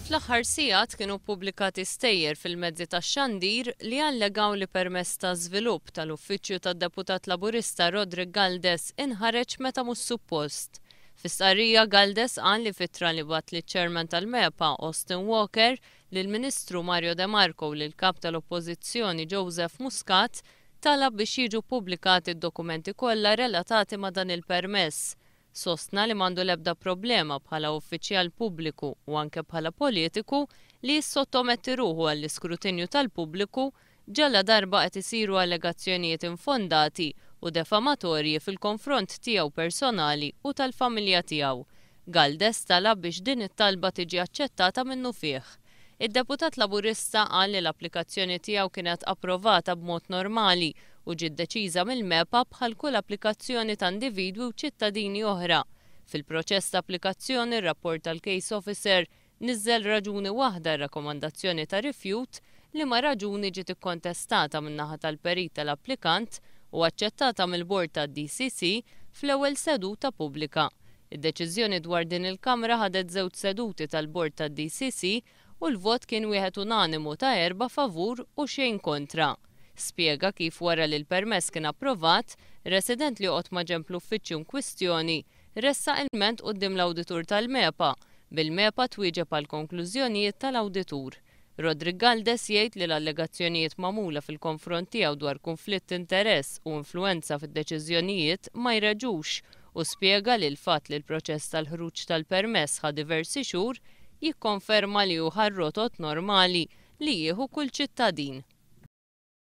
Fl-aħħar sigħat kienu ppubblikati stejjer fil-mezzi tax-xandir li allegaw li permess ta' żvilupp tal-uffiċċju tad-Deputat Laburista Roderick Galdes inħareġ meta mhux suppost. Fi stqarrija Galdes qal li f'ittra li bagħat liċ-Chairman tal-MEPA Austin Walker, lill-Ministru Mario De Marco u lill-Kap tal-Oppożizzjoni Joseph Muscat talab biex jiġu ppubblikati d-dokumenti kollha relatati ma' dan il-permess. Sostna li m'għandu l-ebda problema bħala uffiċjal pubbliku u anke bħala politiku li jissottometti ruħu għall-iskrutinju tal-pubbliku ġaladarba qed isiru allegazzjonijiet infondati u defamatorji fil-konfront tiegħu personali u tal-familja tiegħu. Galdes talab biex din it-talba tiġi aċċettata minnufih. Id-deputat Laburista qal li l-applikazzjoni tiegħu kienet approvata b'mod normali u ġiet deċiża mill-MEPA bħal kull applikazzjoni ta' individwi u ċittadini oħra. Fil-proċess ta' applikazzjoni r-rapport tal-case officer niżżel raġuni waħda r-rakkomandazzjoni ta' rifjut liema raġuni ġiet ikkontestata min-naħa tal-perit tal-applikant u aċċettata mill-Bord tad-DCC fl-ewwel seduta pubblika. Id-deċiżjoni dwar din il-Kamra ħadet żewġ seduti tal-Bord tad-DCC u l-vot kien wieħed unanimu ta' erba' favur u xejn kontra. Spjega kif wara li l-permess kien approvat, resident li joqgħod maġenb l-uffiċċju inkwistjoni ressaq ilment quddiem l-awditur tal-MEPA, bil-MEPA twieġeb għall-konklużjonijiet tal-awditur. Roderick Galdes jgħid li l-allegazzjonijiet magħmula fil-konfront tiegħu dwar kunflitt t'interess u influwenza fid-deċiżjonijiet ma jreġux u spjega li l-fatt li l-proċess tal-ħruġ tal-permess ħa diversi xhur jikkonferma li hu ħa r-rotot normali li jieħu kull ċittadin.